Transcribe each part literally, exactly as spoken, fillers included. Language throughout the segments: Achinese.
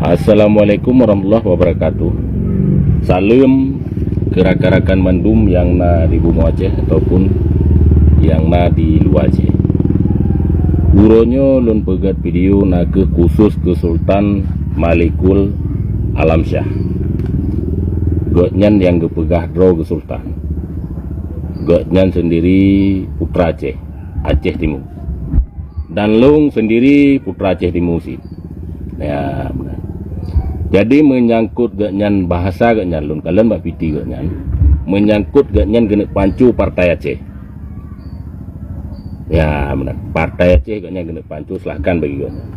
Assalamualaikum warahmatullahi wabarakatuh. Saleuem keu rakan-rakan mandum nyang na di bumoe Aceh ataupun nyang na di luwa Aceh. Uroe nyoe lôn peugét video nakeuh khusos keu Sultan Malikul Alamsyah. Gobnyan nyang geupeugah droe geusultan. Gobnyan seundiri putra Aceh, Aceh Timu. Dan lôn seundiri putra Aceh Timu sit. Ya, meunan. Jadi, meunyangkot gobnyan, bahasa gobnyan, lôn kalon bak piti gobnyan, meunyangkot gobnyan keuneuk panco Partai Aceh. Ya, meunan. Partai Aceh gobnyan keuneuk panco, silahkan bagi gobnyan.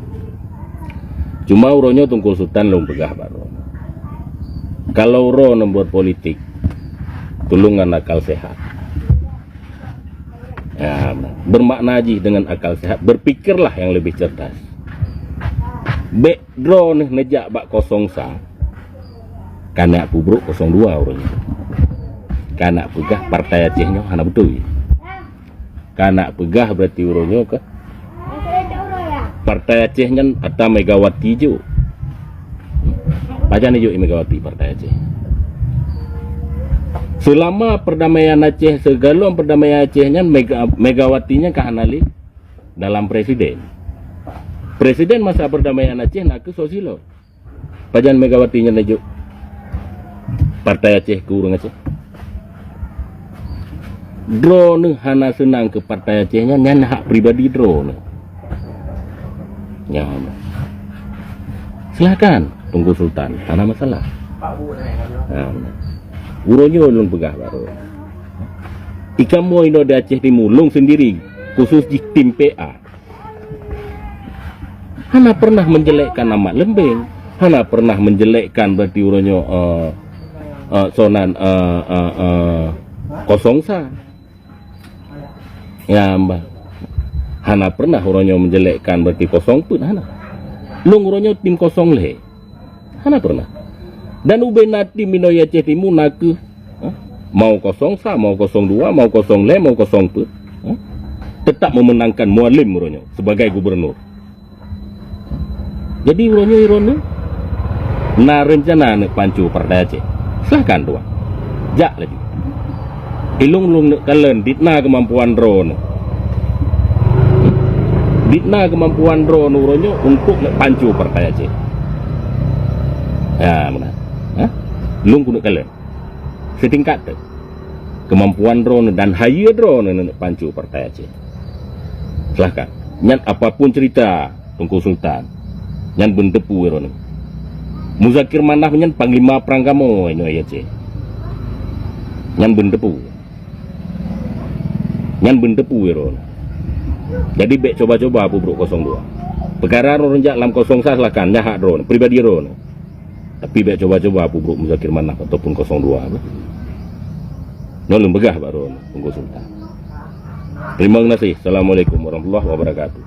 Cuma uroe nyoe Teungku Sultan lôn peugah bak droe. Kalau droe neubuet politik, tulông ngon akal sehat. Ya, bermakna jih dengan akal sehat, berpikirlah yang lebih cerdas. Bék droe neuh neujak bak kosong sa, ka neuk peubrok kosong dua uroe nyoe. Ka neuk peugah Partai Aceh nyoe hana beutôi. Ka neuk peugah berarti uroe nyoe keu Partai Aceh nyan atra Megawati jok. Pajan jok Megawati Partai Aceh? Seulama perdamaian Aceh, sigohlom perdamaian Aceh nyan, Mega-, Megawati nyan ka hana lé dalam presiden. Presiden masa perdamaian Aceh nakeuh Susilo. Pajan Megawati nyan jok Partai Aceh keu ureuëng Aceh? Droe neuh hana seunang keu Partai Aceh nyan, nyan hak pribadi droe neuh. Nyan. Silahkan, Teungku Sultan, hana masalah. Ha. Uroe nyoe lôn peugah bak droe. Ikamoe inoe di Aceh Timu, lôn seundiri, khusos jih tim P A. Hana pernah menjelekkan Ahmad Lembeng, hana pernah menjelekkan berarti uroe nyoe, eh, eh, sonan, eh, eh, eh, kosong sa. Ya, bah. Hana pernah uroe nyoe menjelekkan berarti kosong peuet, hana. Lôn uroe nyoe tim kosong lhée. Hana pernah. Dan ubena tim inoe Aceh Timu nakeuh, ha? Mau kosong sa, mau kosong dua, mau kosong lhée, mau kosong peuet, ha? Tetap memenangkan Mualem uroe nyoe sebagai gubernur. Jadi uroe nyoe droe neuh na reuncana neuk panco Partai Aceh. Silahkan tuan. Jak laju. Ilong lôn neuk kalon dit na keumampuan droe neuh. Dit na keumampuan droe neuh uroe nyoe untuk neuk panco Partai Aceh. Ya, meunan. Ha? Lôn keuneuk kalon. Seutingkat teuk. Keumampuan droe neuh dan hayeue droe neuh neuk panco Partai Aceh. Silahkan. Nyan apapun cerita Teungku Sultan, nyan beunteupue droe neuh. Muzakir Manaf nyan panglima prang kamoe inoe Aceh. Nyan beunteupue. Nyan beunteupue droe. Jadi bék coba-coba peubrok kosong dua. Peukara droe jak lam kosong sa silahkan, nyan hak droe, pribadi droe. Tapi bék coba-coba peubrok Muzakir Manaf ataupun kosong dua. Nyoe lôn peugah bak droe, Teungku Sultan. Terima kasih. Assalamualaikum warahmatullahi wabarakatuh.